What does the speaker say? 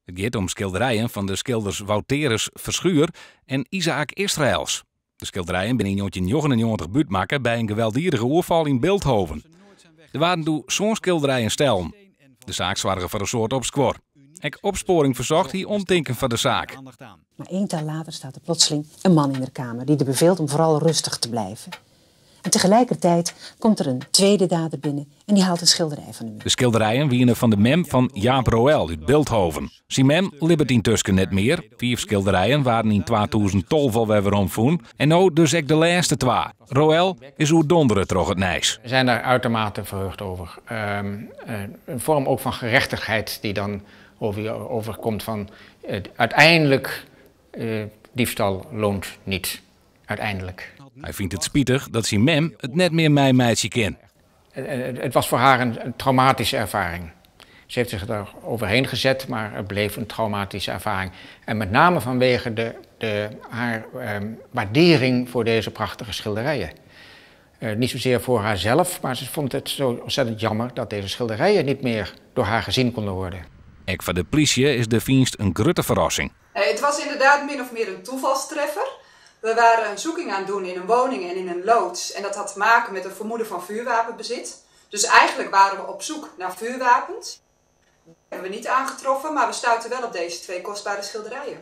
It giet om skilderijen fan de skilders Wouterus Verschuur en Isaac Israëls. De skilderijen binne yn 1999 bútmakke by in gewelddiedige oerfal yn Bilthoven. Der waarden doe sân skilderijen stellen. De saak soarge foar in soad opskuor. Ek Opsporing Verzocht hie omtinken foar de saak. Maar één tel later staat er plotseling een man in de kamer die er beveelt om vooral rustig te blijven. En tegelijkertijd komt er een tweede dader binnen en die haalt een schilderij van de muur. De skilderijen wiene fan de mem fan Jaap Roël út Bilthoven. Syn mem libbet yntusken net mear. Fiif skilderijen waarden yn 2012 alwer weromfûn en no dus ek de lêste twa. Roël is oerdondere troch it nijs. We zijn daar uitermate verheugd over. Een vorm ook van gerechtigheid die dan over je overkomt van uiteindelijk diefstal loont niet. Uiteindelijk. Hy fynt it spitich dat syn mem it net mear meimeitsje kin. Het was voor haar een traumatische ervaring. Ze heeft zich daar overheen gezet, maar het bleef een traumatische ervaring. En met name vanwege de, haar waardering voor deze prachtige schilderijen. Niet zozeer voor haarzelf, maar ze vond het zo ontzettend jammer dat deze schilderijen niet meer door haar gezien konden worden. Ek foar de plysje is de fynst in grutte ferrassing. Het was inderdaad min of meer een toevalstreffer. We waren een zoeking aan het doen in een woning en in een loods. En dat had te maken met een vermoeden van vuurwapenbezit. Dus eigenlijk waren we op zoek naar vuurwapens. Die hebben we niet aangetroffen, maar we stuitten wel op deze twee kostbare schilderijen.